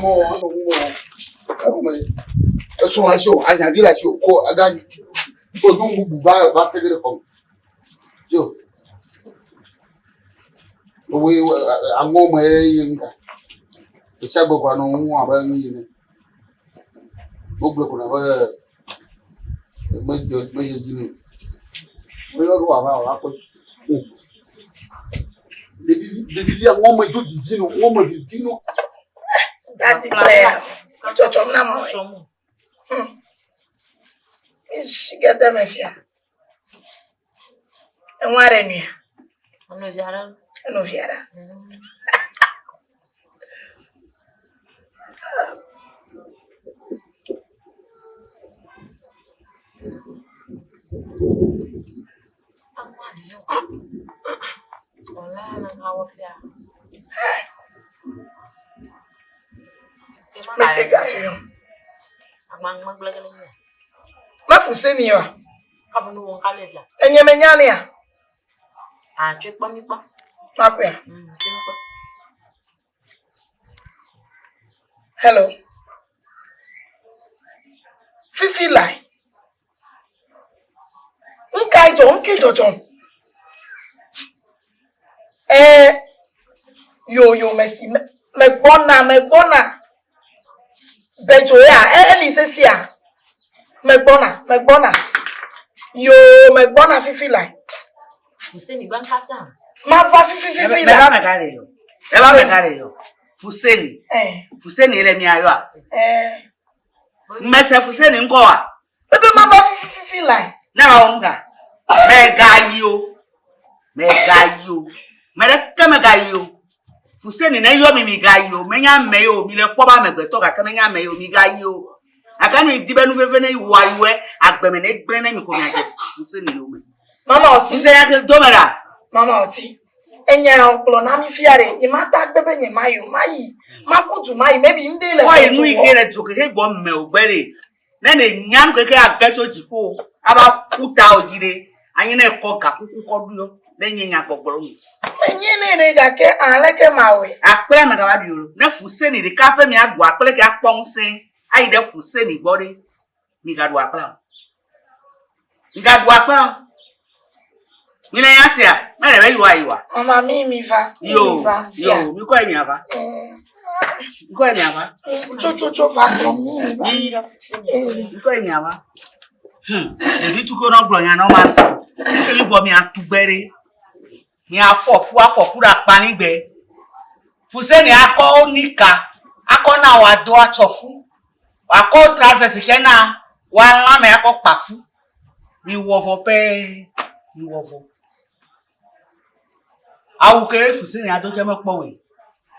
mɔ wɔ, anɔ nu mɔ wɔ. Egɔme esrɔ̃ le asi o, ahiãvi le asi o, ko agazi. Ko nyɔnu bubu va va te ge ɖe xɔ me. Tso. Woe aŋɔ me ye nye nu ka. Ɖe sia gbe ko anɔ ŋu abe nu yi ene. Wogblɔ ko na be medzɔ medze dzi nɛ. Woyɔ ɖo wòava wòava kpɔe. Ɖevi ɖevi aŋɔ me dzo vivi no, ŋɔ me vivi no. Dadi kple ya. Tsɔtsɔm na mɔ. Si ge de me fia. Eŋua ɖe nuya. Enu via ɖe. Mete ga yɔ. Mefu se mi wa. Enye menya nea. Makɔea. Hello. Fifi lai. Ŋkae dzɔ? Ŋke dzɔdzɔm? Ɛɛ, yo yo mesi me megbɔna megbɔna. Bedzo ya e eli sesia? Megbɔna megbɔna. Yo megbɔna fifi la. Mava fifi fifi la. Meva mega le yɔ. Meva mega le yɔ. Fuseni. Eh. Fuseni le mia yɔa? Eh. Mese Fuseni ŋkɔa? Ebe mava fifi fifi la. Ne ma wɔ nu ka? Megayi o. Megayi o. Me ɖeke megayi o. Fuseni ne yɔ mi migayi o. Menya ame yi o. Mi le kpɔ be amegbetɔ gake menya ame yi o. Migayi o. Gake mi di be nu veve ne wɔ ayiwɔe agbe me ne gblẽ ne mi ko miadze Fuseni yome. Mama ɔti. Fuseni ake do me ɖa. Mama ɔti. Enya ya wògblɔ na mi fia ɖe, nyemata gbe be nyemayi o. Mayi. Maku du mayi. Maybe ŋɖe le Kpɔ yi nu yi ke le dzo keke gbɔ me o gbe ɖe. Ne ne nya nu keke age tso dziƒo ava ƒu ta wò dzi ɖe, anye ne ekɔ gakuku kɔ ɖu yɔ, ne nye nyagbɔgblɔ nu. Menye nɛ ɖe gake aleke mawɔe? Akple ame gava ɖui o. Ne Fuseni ɖeka ƒe miaɖu akple ke akpɔ ŋusẽ ayi ɖe Fuseni gbɔ ɖe, migaɖu akplea o. Migaɖu akplea o. Mi le nya sea? Mele be yewoa yi oa? Mama mi mi va. Mi Yo, mi va. yo, mi kɔ yi miava. Mi kɔ yi miava. Tso tso tso va kplɔ mi mi va. Mi mi kɔ yi miava. Hmm, ɖevi tukɔ nɔ gblɔ nya na wo ma se. Ke mi gbɔ mia tugbe ɖe. Mia fɔ fu afɔ fu ɖe akpani gbe. Fuseni akɔ nika, akɔ na wa do atsɔ fu. Akɔ trousers tsɛ na wa lãme akɔ kpa fu. Mi wɔ vɔ pɛɛ. Mi wɔ vɔ. Awu ke Fuseni ado tsɛ mekpɔ woe.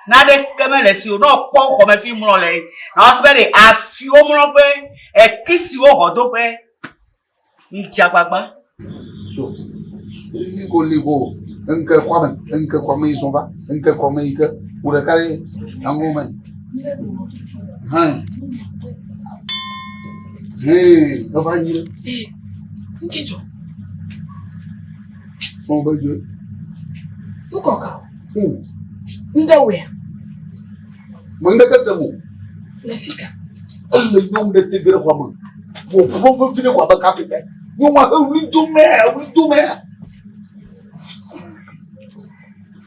Naɖeke mele esi o. Ne wokpɔ xɔme fi mlɔ le, na woase be ɖe afiwo mlɔƒe, ekisiwo xɔdoƒe. Mi dze agbagba. So, mi ko li ko ŋke kwame, ŋke kwame yi zɔn va, ŋke kwame yi ke, wò ɖeka ɖe aŋɔ me. Hɛn. Hɛn, eva nyi ɖe. Ŋke dzɔ. Sɔn be dzoe. Nukɔka. Ŋɖe wòea? Me ŋɖeke se mo. Le fika. Ele nyɔnu ɖe te ge ɖe xɔa me. Ƒoƒo vevi ɖe ko abe kapita. Nyɔnua he ɣli dom nɛ, ɣli dom nɛ.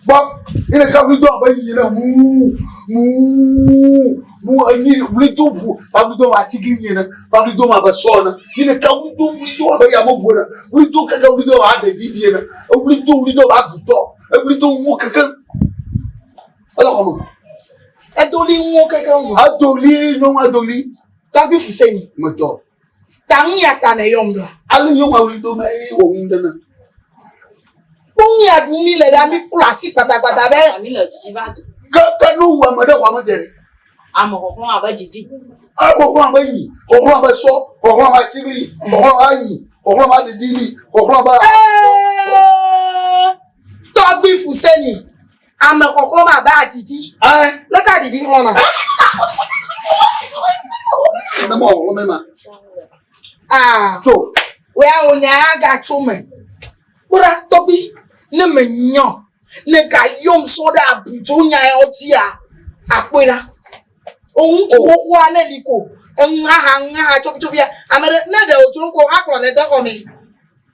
Kpɔ, yi ɖeka ɣli do abe yi ene ŋuu ŋuu ŋuu enyi ɣli do ʋu, va ɣli do abe atiglinyi ene, va ɣli do abe sɔ ene. Yi ɖeka ɣli do ɣli do abe yameʋu ene, ɣli do keke ɣli do abe aɖevivi ene, eɣli do ɣli do abe agutɔ, eɣli do ŋu keke. Ele xɔme. Edo ɣli ŋuwo keke ŋu. Edo ɣli nyɔnua do ɣli. Tɔgbi Fuseni. Metɔ. Ta ŋu ya ta ne yɔm ɖoa. Ale nyɔnua ɣli do me eye wɔ ŋu ɖe ne. Kpɔ ŋu ya ɖu mi le ɖa mi klɔ asi kpatakpata be. Mi le dzidzi va do. Ke ke nu wu ame ɖe xɔa me fia ɖe. Ame xɔxlɔ̃ abe dzidzi. Ame xɔxlɔ̃ abe nyi, xɔxlɔ̃ abe sɔ, xɔxlɔ̃ abe atiglinyi, xɔxlɔ̃ abe anyi, xɔxlɔ̃ abe aɖiɖili, xɔxlɔ̃ abe. Tɔgbi Fuseni. Ame xɔxlɔ̃ ma abe adidi. Leke adidi xlɔ̃na? Ne mɔ xɔxlɔ̃ mɛ ma. Ah. Tso. Wea wo nya ya gatso me. Kpɔɖa tɔgbi ne me nyɔ ne ga yɔm sɔ ɖe abu tso nya ya dzia akpɔe ɖa. O ŋutsu xoxoa ne li ko. Eŋu haha ŋu haha tsobi tsobia. Ame ɖe ne ɖe wòdzro ŋko akplɔ ɖe de xɔ me.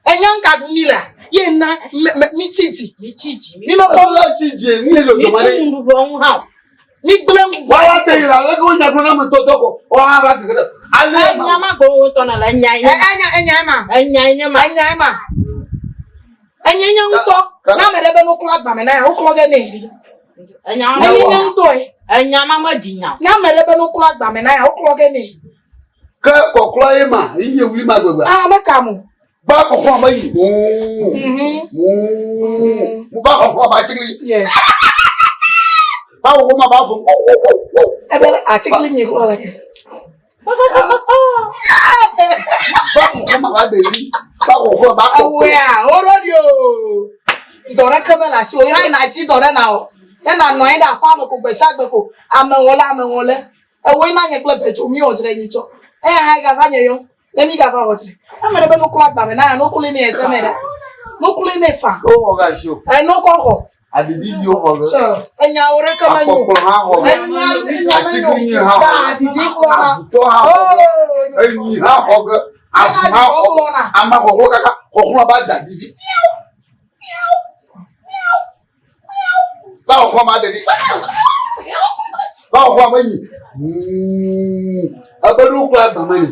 Enya ŋka ɖu mi lea? Ye na me me mi tsi dzi. Mi tsi dzi. Mi mekpɔ Ela tsi dzi nu ye Mi dzɔdzɔ ma tu ɖe. nuɖuɖuɔ ŋu hã o. mi gblẽ ŋu. Wa te yi la leke wo nya gblɔ na ame tɔtɔ ko. Wa va gege ɖe. Ale ma. Enya ma gblɔ wo tɔ na le enya ye. Enya enya ema. Enya ye nye ma. Enya ema. Enye nye ŋutɔ. Ne ame ɖe be no klɔ agbame na ya, woklɔ ge nɛ. Enya ma Enye nye ŋutɔe. Enya ma me ɖi nya o. Ne ame ɖe be no klɔ agbame na ya, woklɔ ge nɛ. Ke kɔklɔ ye ma, yi wuli ma gbegbe. Ah, meka mo. Ba kɔkɔ ma yi. Muu. Muu. Mu ba kɔkɔ ba tsigli. Yes. Ba kɔkɔ ma ba fɔ. Wo wo wo wo. Ebe atiglinyi klɔ le ke. Ba kɔkɔ ma ba ɖevi. Ba kɔkɔ ba kɔkɔ. Awɔea, woɖo ɖi o. Dɔ ɖeke mele asi o. Ya yina dzi dɔ ɖe na o. Ne nanɔ anyi ɖe aƒea me ko gbe sia gbe ko amewɔle amewɔle. Ewoe na nye kple Betso mi wɔ dzre nyitsɔ. Eya hã gava nye yɔm. Ne mi gava wɔ dzre. Ame ɖe be no klɔ agbame na ya no klɔe ne eze me ɖa. No klɔe ne fa. Wo xɔ ga si o. E no kɔ xɔ. Aɖiɖi viwo xɔ ge. Sɔ enyawo ɖeke menyo. Akpɔkplɔ hã xɔ ge. Enya enya menyo. Atiglinyi hã xɔ Ba ge. aɖiɖi klɔna. Avutɔ hã xɔ ge. Enyi hã xɔ ge. Avu hã xɔ ge. Ame xɔxɔ kaka xɔxɔ ba da ɖiɖi. Ba xɔxɔ ma ɖeɖi. Ba xɔxɔ ma nyi. Muu. Ebe nu kura gbame ni.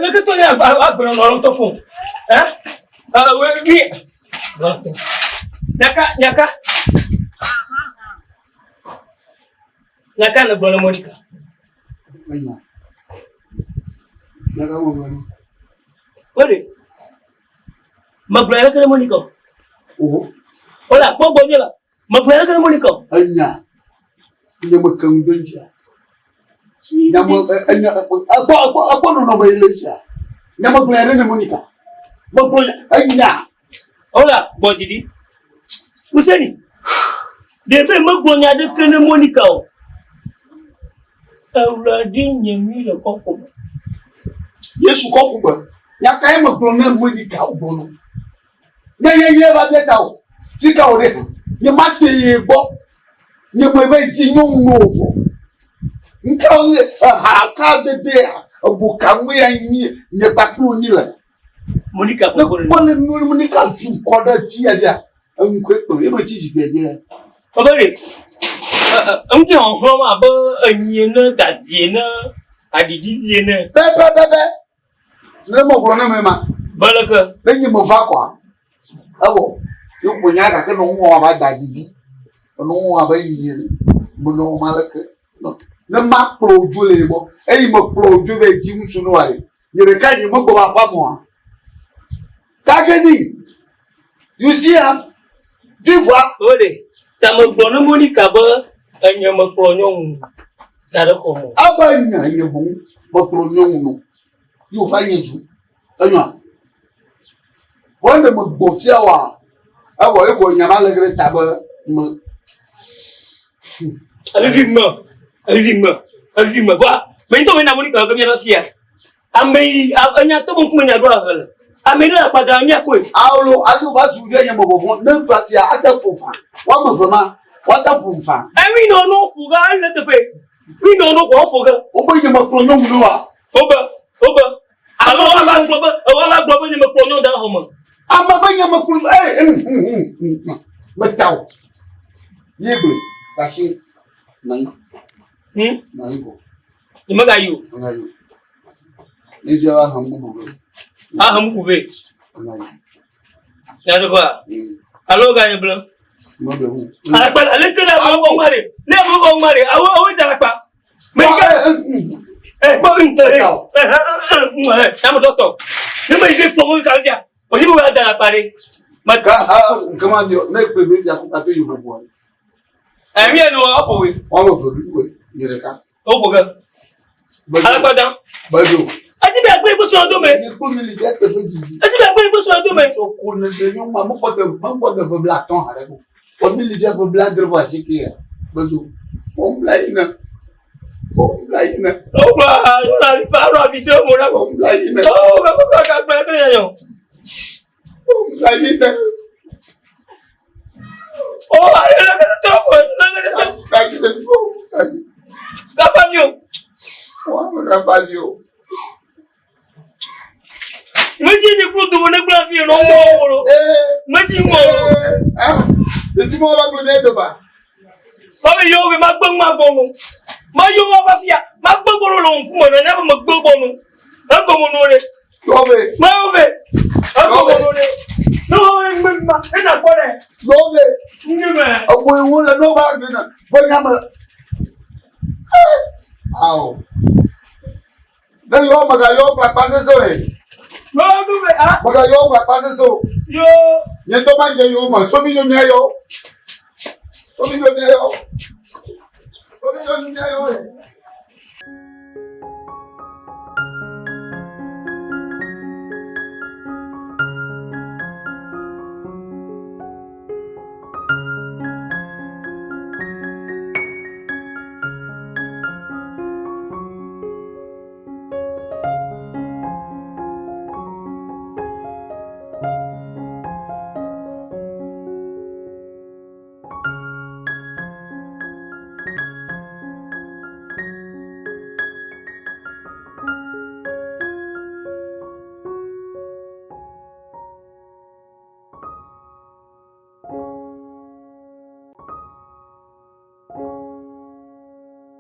Leke to nye agbenɔnɔ ŋutɔ ƒo. Wi. Nyaka nyaka. Nyaka ne gblɔ ne Monica. Enya. Nyaka mo gblɔ ni. Wode. Megblɔ leke ne Monica. Oho. Ola kpɔ gbɔ nye la. Megblɔ leke ne Monica. Enya. Nye me ke ŋu do ŋutia. Nye me enya ekpɔ ekpɔ ekpɔ nɔnɔme yi le ŋutia. Nye me gblɔ ɖe ne Monica. Megblɔ enya. Ola gbɔ dzi ɖi. Useni. Ɖe be megblɔ nya ɖeke ne Monica o. Ewlɔ ɖi nye nyui le kɔƒo me. Yesu kɔ ƒu gbe. Nya kae megblɔ ne Monica wògblɔ nɔ? Nye nye nye va bia ta o. Fika wò ɖe hã. Nye ma te ye gbɔ. Nye me va yi dzi nyɔnu no vɔ. Ŋka wo eha ka dede ebu ka ŋue ya nyi nye kpakple wò nyi le. Monica Ne kpɔ kpɔ ne Monica zu kɔ ɖe fia fia. Eŋu koe kpɔ ye me tsi zikpuia dzi ya. Ebe ɖe ŋuti xɔxlɔ̃m abe enyi ene, dadi ene, aɖiɖivi ene. Pɛpɛpɛpɛ. Ne megblɔ ne me ma. Be leke? Ne nye me va kɔa. Evɔ ye kpo nya gake nɔ ŋu abe dadivi. Nɔ ŋu abe enyi ene. Menɔ ma leke. Ne ma kplɔ wò dzo le ye gbɔ. Eyi me kplɔ wò dzo va yi dzi ŋutsu ne wa ɖe. Nye ɖeka nye megbɔ va aƒea mɔa. Kageni. You see am? Vivua. Ebe ɖe ta megblɔ ne Monica be enye mekplɔ nyɔnu da ɖe xɔ me. Ebe nye nye boŋ mekplɔ nyɔnu no. Ye wòva nye du. Enyoa. Vɔ ne megbɔ fia wa, evɔ ye ko nya ma le ɖe ta be me. Evivi me, evivi me, evivi me. Vɔa me ŋutɔ me na Monica ke míava fia. Ame yi enya tɔ be ŋkume nya ɖo ahe le. Ame yi ɖe akpada míakɔe. Alo alo va du ɖe nye me vɔvɔ ne va fia ate ƒo fa. Woame ve ma woate ƒo fa. Emi nɔ no ƒo ge ele teƒe. Mi nɔ no ƒo ƒo ge. Wobe nye mekplɔ nyɔnu ɖo wa. Wobe wobe alo woava gblɔ be woava gblɔ be nye mekplɔ nyɔnu da xɔ me. Ame be nye mekplɔ ee meta o. Ye gblɔe asi nɔ anyi. Nɔ anyi ko. Nye megayi o. Megayi o. Ɖevia va hem bubu vɛ. Ahem bubu vɛ. Megayi. Nyateƒea? Alo ganye ble. Meble ŋu. Alakpa aleke ne amewo xɔ ŋua ɖe? Ne amewo xɔ ŋua ɖe, awo awo da alakpa. Meka kpɔ ŋutɔ ɛ ɛ ame dɔtɔ. Ne me yi ke kpɔ ŋu kan fia, o yi be wa da alakpa ɖe. Ka kama bi ne kpe ve fia ko ka to yi gbogbo. Ɛ mi yɛ no ɔƒo we. Wɔme ve ɖu we nye ɖeka. Ɔƒo ke. Alakpa dan. Bedo. Edi be agbe gbosɔ do me. Nye kpo mi li bia kpe ve dzidzi. Edi be agbe gbosɔ do me. Sɔ ko ne de nyɔnu ma mekpɔ de mekpɔ de ve bla atɔ̃ haɖe ko. Kpɔ mi li bia ve bla adre vɔ asieke ya. Bedo. Kpɔ bla yi ne. Kpɔ bla yi ne. O gblɔ nyɔnu avi fa alo avi do mo la. Kpɔ bla yi ne. O gblɔ kpɔ ka gblɔ ke nyɔ. Kpɔ bla yi ne. O, ale le ke tɔ ko, le ke tɔ. Kaji le ko. Kaji. Kapa mi o. Wa me kapa mi o. Medzi ni kplu domo ne gblẽ fi nɔ ŋgɔ wolo. Medzi ŋgɔ wolo. Ɖevi ma va gblẽ mía dome. Ba be yewo be magbe ŋu magbɔ nu. Ma yewo va fia, magbe gbɔ le ŋkume na nya be megbe gbɔ nu. Egɔme nu ɖe. Yewo be. Ma yewo be. Egɔme nu ɖe. Ne wo be ŋgbe ma, ena kpɔ ɖe. Yewo be. Ŋgbe me. Eboe wo le ne wo va gblẽ na. Vɔ nya me. Awo. Ne yewo megayɔ wo kple akpasese o ɖe. Megayɔ wo kple akpasese o. Nye ŋutɔ madze yewo me. Tso mi nyo miayɔ. Tso mi nyo miayɔ. Tso mi nyo miayɔ.